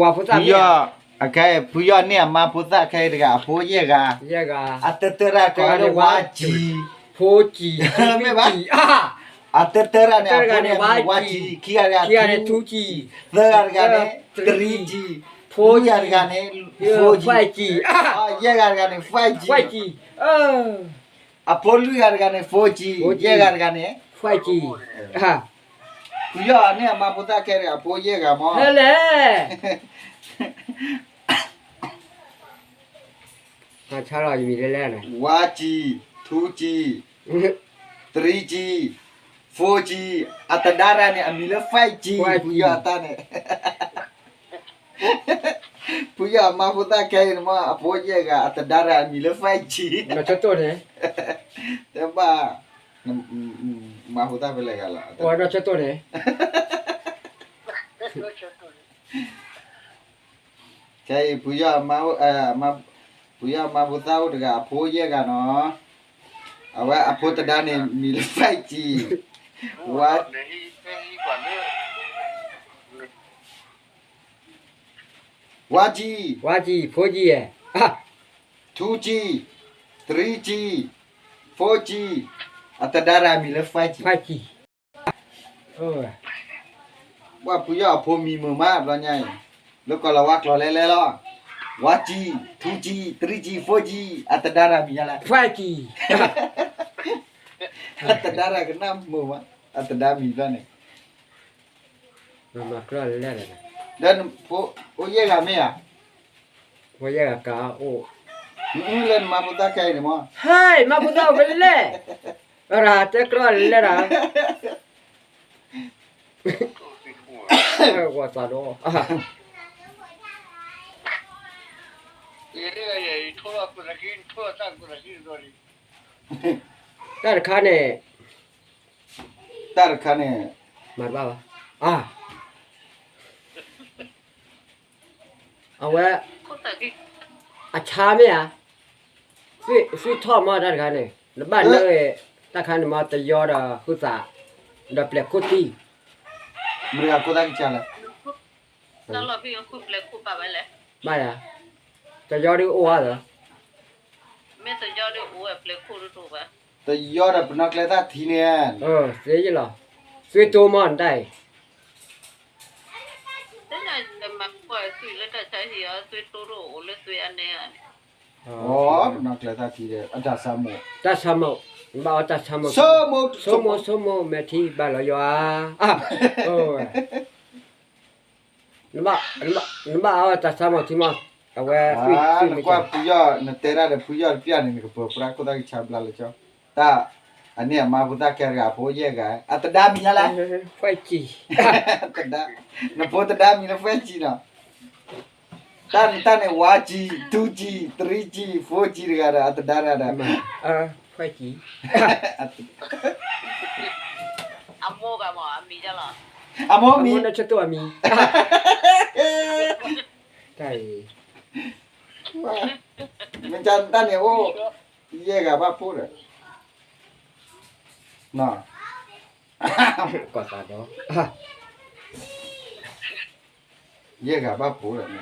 ပှၤဖိသၣ်မ့ၢ်ဧါ, ဖုယီၢ်န့ၢ်အမါဖိသၣ်ခဲအံၤတဂၤ အဖိယဲၢ်ဂၤ, ယဲၢ်ဂၤ, အတၢတၢတၢ်န့ၣ် ကိးလၢဝါကၠံ, ဖိကၠံ, မ့ၢ်ဘၣ်, အတၢတၢတၢ်န့ၣ် အဖိန့ၣ်ဝါကၠံ, ခံဂၤတဂၤန့ၣ် ထူကၠံ, သၢဂၤတဂၤန့ၣ် တရံကၠံ, ဖိဂၤတဂၤန့ၣ် ဖိကၠံ, ယဲၢ်ဂၤတဂၤန့ၣ် ဝါကၠံ, အဖိလွံၢ်ဂၤတဂၤန့ၣ် ဖိကၠံ, ယဲၢ်ဂၤတဂၤန့ၣ် ဝါကၠံ, ဖုယီၢ်န့ၢ်အမါဖိသၣ်ခဲအံၤတဂၤ အဖိယဲၢ်ဂၤမး, ဟဲလဲၣ်, ဝါကၠံ, ထူကၠံ, တရံကၠံ, ဖိကၠံ, အတဒါရၤန့ၣ် အမံၤလၢ ဝါကၠံ, ဖုယီၢ်အတၢ်န့ၣ် ဖုယီၢ်အမါဖိသၣ်ခဲအံၤန့ၣ်မး အဖိယဲၢ်ဂၤ အတဒါရၤအမံၤလၢ ဝါကၠံ, တဲဘၣ်, မါဖိသၣ်ဖဲလဲၣ်ဂၤလီၤ, ခဲအံၤ ဖုယီၢ်အမါဖိသၣ်အိၣ်တဂၤ အဖိယဲၢ်ဂၤနီၤ, အဝဲအဖိတဒါန့ၣ် မံၤလၢ ဝါကၠံ, ဝါကၠံ, ဝါကၠံ, ဖိကၠံ, တရံကၠံ, ဖိကၠံ, အတဒါရၤအမံၤလၢ ဝါကၠံ, ဝါကၠံ, ပှၤဖုယီၢ်အဖိမံၤမုာ်မး ဘျီညါအံၤ, လၢကီၢ်လီၤဝါကျိာ်လဲၤလဲၤလီၤ, ဝါကၠံ, ထူကၠံ, တရံကၠံ, ဖိကၠံ, အတဒါရၤမံၤညါလဲၣ်, ဝါကၠံ, အတဒါရၤကနၣ်မုာ်မး, အတဒါမံၤဘျီန့ၣ် ဒီးနဖိအိၣ်ယဲၢ်ဂၤမ့ၢ်ဧါ, ဖိယဲၢ်ဂၤကအိၣ်, လၢနမါဖိသၣ်ခဲအံၤန့ၣ်မး, ဟဲ မါဖိသၣ်အိၣ်ဖဲလဲၣ်, အရၤတဲကြီလဲၣ်ရၤ, ဝၤသးဒီး တၢ်တခါန့ၣ်, တၢ်တခါန့ၣ်, မၤတဘၣ်ဘၣ်, အဝဲ, အဆါမ့ၢ်ဧါ, သွံၣ်ထီၣ်မးတၢ်တခါန့ၣ်, နဘၣ်နၢ်, တၢ်ခါန့ၣ်မး တယီဒီးဃုသး, ဒီးပျဲၤခိၣ်သံၣ်, မတၤတဂၤခိၣ်သၣ်ကဆါလဲၣ် ဘၣ်ယၤ, တယီဒုးအိၣ်ဝဲလၢ, တယီဒီးပနီၣ်ကျဲသၣ်ထံန့ၣ်, သ့ယလီၤ, သွံၣ်တိၢ်မးနတၢ်အံၤ, တၢ်ဆါမိၣ်, တၢ်ဆါမိၣ်, နဘၣ်အီၣ်တၢ်ဆါမိၣ်, ဆိမိၣ်ဆိမိၣ် မဲာ်ထံဘၣ်လီၤယွၤ, နဘၣ်အီၣ်တၢ်ဆါမိၣ်ထံမး, အဝဲ, နကွၢ်ဖုယီၢ် နတဲတၢ်ဒီးဖုယီၢ်တပျၢ်န့ၣ် နကပၢၤပြၢ်ခိၣ်သၣ်ကဆါဘျါလၢကၠီ, တၢ်, အန့ၣ်အမါဖိသၣ်ခဲတဂၤ အဖိယဲၢ်ဂၤ, အတဒါမံၤညါလဲၣ်, နဖိတဒါမံၤလၢ ဝါကၠံနီၤ, တၢ်န့ၣ် တၢ်န့ၣ် ဝါကၠံ, ထူကၠံ, တရံကၠံ, ဖိကၠံတဂၤဒီး အတဒါတဂၤဒီး, အမိၢ်မံၤ, တၢ်အံၤ, မ့ၢ်တၢ်န့ၣ်အိၣ်, ယဲၢ်ဂၤဘၣ်ဖိဒီး, ကီၢ်သးဒီး, ယဲၢ်ဂၤဘၣ်ဖိဒီး,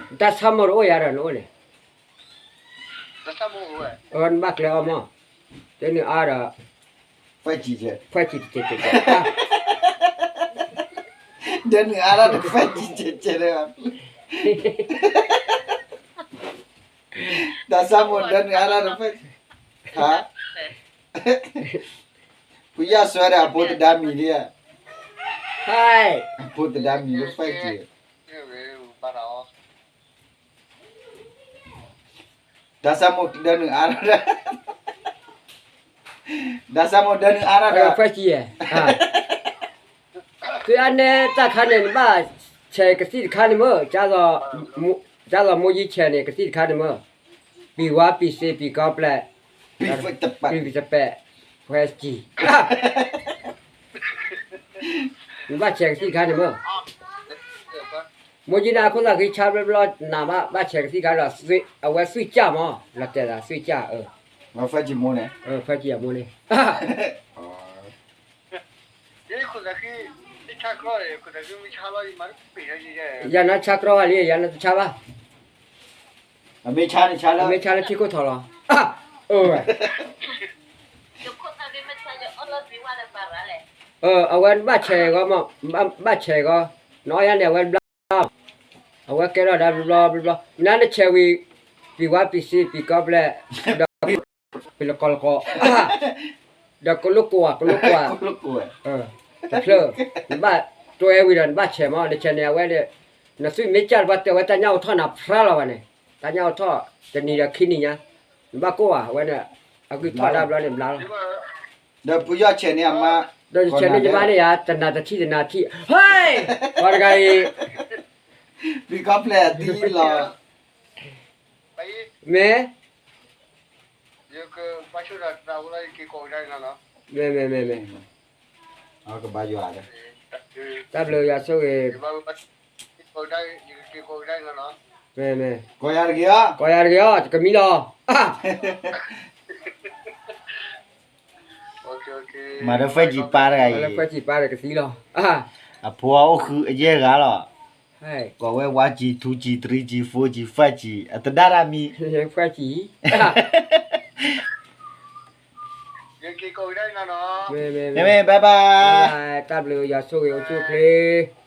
တၢ်ဆါမိၣ်တအိၣ်ယၤဒီးနအိၣ်န့ၣ်, နဘၣ်ကျဲအီၤမး, တနုာ်အါဒီး, ဖဲကံ, ဖဲကံတကဲးကဲး, တနုာ်အါဒီး ဖဲကံကဲးကဲးဒီး, တၢ်ဆါမိၣ်တနုာ်အါဒီး ဖဲ, ဟါ, ဖုယီၢ်စွဲဒီး အဖိတဒါမံၤလံဧါ, အဖိတဒါမံၤလၢ ဖဲကံ, တၢ်ဆါမိၣ်တနုာ်အါဒီး, တၢ်ဆါမိၣ်တနုာ်အါဒီး, ဖဲကံ, သုအါန့ၢ်တၢ်ခါန့ၣ် နဘၣ်ဆဲးကသံၣ်တခါန့ၣ်မ့ၢ်, ဒ်သိးမိၢ်ယံဆဲးန့ၣ် ကသံၣ်တခါန့ၣ်မ့ၢ်, ပံၤဝါပံၤစ့ပံၤကီပျဲး, ပံၤတပဲး, ဖဲကံ, နဘၣ်ဆဲးကသံၣ်တခါန့ၣ်မ့ၢ်, မိၢ်ယံနၤခိၣ်သၣ်ဃံဆါဘျီဘျီ နဘၣ်ဆဲးကသံၣ်တခါဒီး, အဝဲသွံၣ်ကၢ်မး လီၤတဲာ်သးသွံၣ်ကၢ်, ဖဲကံမိၢ်န့ၣ်, ဖဲကံအမိၢ်န့ၣ် ခိၣ်သၣ်ဃံ, ယၤနါဆါကြီလံ ယၤနါတဆါဘၣ်, အမ့ၢ်ဆါလၢထံခိၣ်ထီၣ်လီၤ, အၢဝဲ အဝဲဘၣ်ဆဲးဂီၤမး, ဘၣ်ဆဲးဂီၤ, နအီၣ်ယၤန့ၣ် အဝဲဘျါ, အဝဲကဲထီၣ်ဒၣ်ဘျီဘျီ, နၤနဆဲးဝံၤ, ပံၤဝါပံၤစံပံၤကီၢ်ဖျဲး, ဒီးပံၤလကီလကီ, ဒီးကလိၣ်ကိးဧါ ကလိၣ်ကိးဧါ, တဖျၢၣ်, နဘၣ်တွဲဝံၤဒီးနဘၣ်ဆဲးမး, နဆဲးန့ၣ်အဝဲ, နသွံၣ်မ့ၢ်ကၢ်တဘၣ်တဲဝဲတၢ်ညၣ်အိၣ်ထီၣ်နၤဖျါလီၤဘၣ်န့ၣ်, တၢ်ညၣ်အိၣ်ထီၣ်, တနံၤဒီးခံနံၤညါ, နဘၣ်ကိၢ်ဘၣ် အဝဲန့ၣ်, အဂံၢ်ထီၣ်ဒၣ်ဘျီန့ၣ်ဘျါလီၤ, ဒီးပယီၤဆဲးန့ၣ်အမါ, ဒီးဆဲးန့ၣ်ယမါန့ၣ်ယၤ တနၤတထံၣ်တနၤထံၣ်, ဟဲ, ပှၤတဂၤအံၤ ပံၤကီၢ်ဖျဲးအသံလီၤ, မ့ၢ်, မ့ၢ်, မ့ၢ်, မ့ၢ်, တၢ်ဘျုးယွၤဆိၣ်ဂ့ၤ, မ့ၢ်, မ့ၢ်, ကိးယၤတဂ့ၤအီၤ, ကိးယၤတဂ့ၤအီၤ တကမံလီၤ, မၤဒီး five G ပၢ်တဂၤအံၤ, five G ပၢ်ဒီးကသံလီၤ, အဖိအိၣ်ဃုအယဲၢ်ဂၤလီၤ, ကိးဝဲ one G, two G, three G, four G, five G အတဒါတၢ်မံ, five G, မ့ၢ်, မ့ၢ်, မ့ၢ်, bye bye, တၢ်ဘျုးယွၤဆိၣ်ဂ့ၤအိၣ်ဆူၣ်အိၣ်ချ့